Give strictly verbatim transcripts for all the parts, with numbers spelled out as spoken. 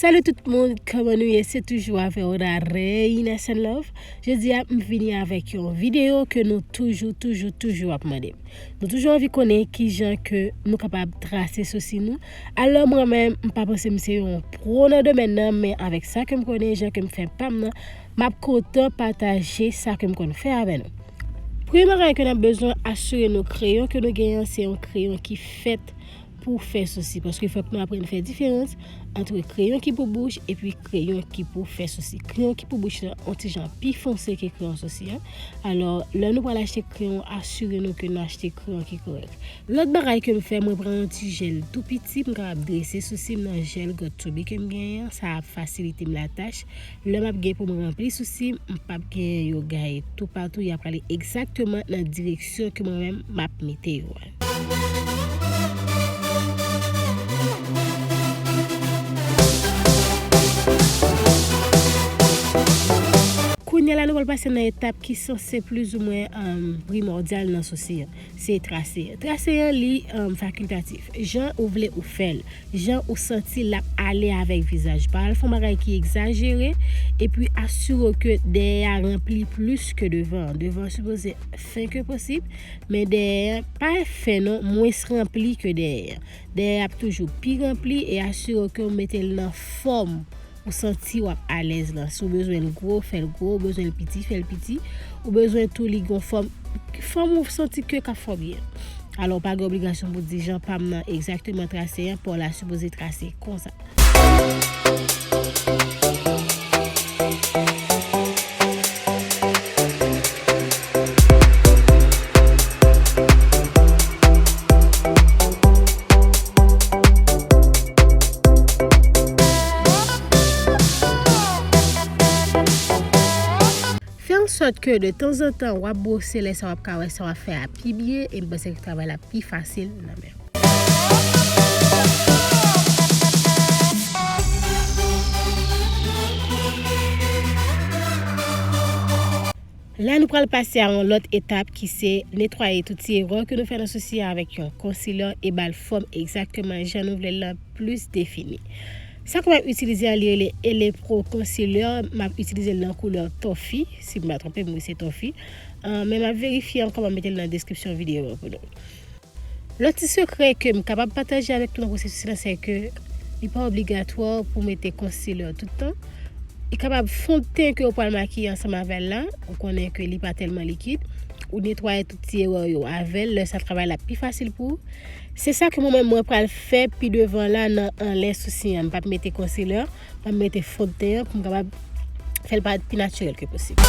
Salut tout moun, kòman nou ye? Se toujou avè w la Reina Sen Love. Jodi a, m vini avèk yon videyo ke nou toujou, toujou, toujou ap mande m. Nou toujou anvi konnen kijan ke nou kapab trase sousi nou. Alò mwen menm, m pa panse m se yon pwo nan domèn nan, men avèk sa ke m konnen, jan ke m fè pa m nan, m ap kontan pataje sa ke m konn fè avè nou. Premye bagay ke n ap bezwen asire nou, kreyon ke nou genyen an, se yon kreyon ki fèt pou fè sousi, paske fòk nou aprann fè diferans ant kreyon ki pou bouch epi kreyon ki pou fè sousi. Kreyon ki pou bouch lan on ti jan pi fonse ke kreyon sousi an. Alò, lè nou pral achte kreyon, asire nou ke nou achte kreyon ki kòrèk. Lòt bagay ke m fè, mwen pran yon ti jèl tou piti, m kapab drese sousi m nan jèl Got To Be ke m genyen an, sa ap fasilite m latach. Lè m ap gen pou m ranpli sousi m, m p ap gen yo gaye toupatou, y ap prale egzakteman nan direksyon ke mwen menm m ap mete yo a. Kounye a la, nou pral pase nan etap ki sanse plizoumwen, um, primòdyal nan sousi an. Se trase an. Trase an, li, um, fakiltatif. Jan ou vle ou fè l. Jan ou santi l ap ale avèk vizaj pa w. Al fè yon bagay ki egzajere, epi asire w ke dèyè a ranpli plis ke devan an. Devan an sipoze fen ke posib, men dèyè a pa fen non, mwens ranpli ke dèyè a. Dèyè a ap toujou pi ranpli e asire w ke w mete l nan fòm ou santi w ap alèz lan. Si w bezwen l gwo, fè l gwo. Ou bezwen l piti, fè l piti. Ou bezwen tou li gon fòm, fòm ou santi ke k ap fè w byen. Alò, w pa gen obligasyon pou di jan pa m nan egzakteman trase an, pa w la sipoze trase konsa. Fè an sòt ke de tanzantan w ap bwose, lè sa w ap ka wè sa w ap fè a pi byen, e m panse ke travay la pi fasil nan men w. La, nou pral pase a yon lòt etap ki se netwaye tout ti erè ke nou fè nan sousi a avèk yon concealer e ba l fòm egzakteman jan nou vle l lan plis defini. Sa ke m ap itilize a, li rele Elepro Concealer. M ap itilize l nan koulè Toffee, si m pa twonpe m, wi, se Toffee. Ah, men m ap verifye ankò, m ap mete l nan deskripsyon videyo a pou nou. Lòt ti sekrè ke m kapab pataje avèk nou nan pwosesis lan, se ke li pa obligatwa pou mete concealer tout tan. Li kapab fondten ke w pral makiye ansanm avè l la, ou konnen ke li pa tèlman likid, ou netwaye tout ti erè yo avè l, lè sa travay la pi fasil pou ou. Se sa ke mwen menm mwen pral fè pi devan la nan anlè sousi an. M p ap mete concealer, m ap mete fondten an pou m kapab fè l parèt pi natirèl ke posib.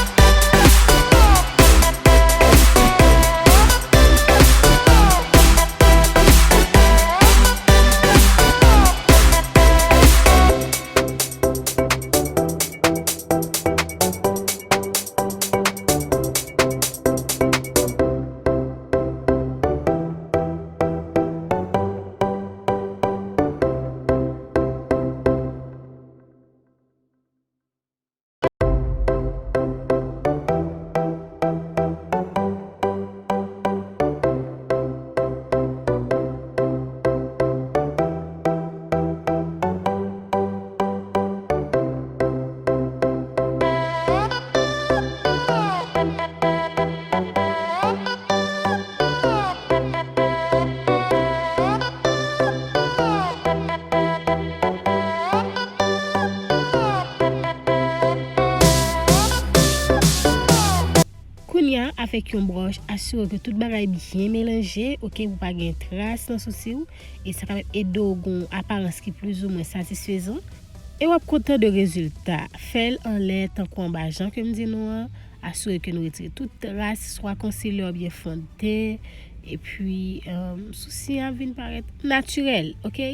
Kounye a, avèk yon bwòch, asire w ke tout bagay byen melanje, oke, pou pa gen tras nan sousi w, e sa ka ede w gen yon aparans ki plizoumwen satisfezan. E w ap kontan de rezilta. Fè l anlè tankou anba, jan ke m di nou an. Asire ke nou retire tout tras, swa concealer oubyen fondten. Epi, um, sousi a vin parèt natirèl, oke?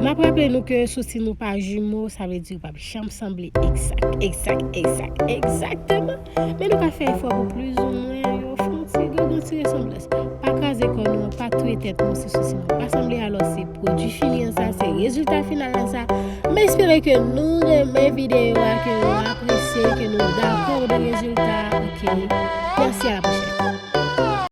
M ap raple nou ke sousi nou pa jimo, sa vle di yo p ap janm sanble egzak, egzak, egzak, egzakteman. Men nou ka fè efò pou plizoumwen yo fè yon ti, gen yon ti resanblans. Pa kraze kò nou, pa touye tèt nou si sousi nou pa sanble. Alò, se pwodui fini an sa, se rezilta final la sa. M espere ke nou renmen videyo a, ke nou apresye, ke nou dakò de rezilta a, oke?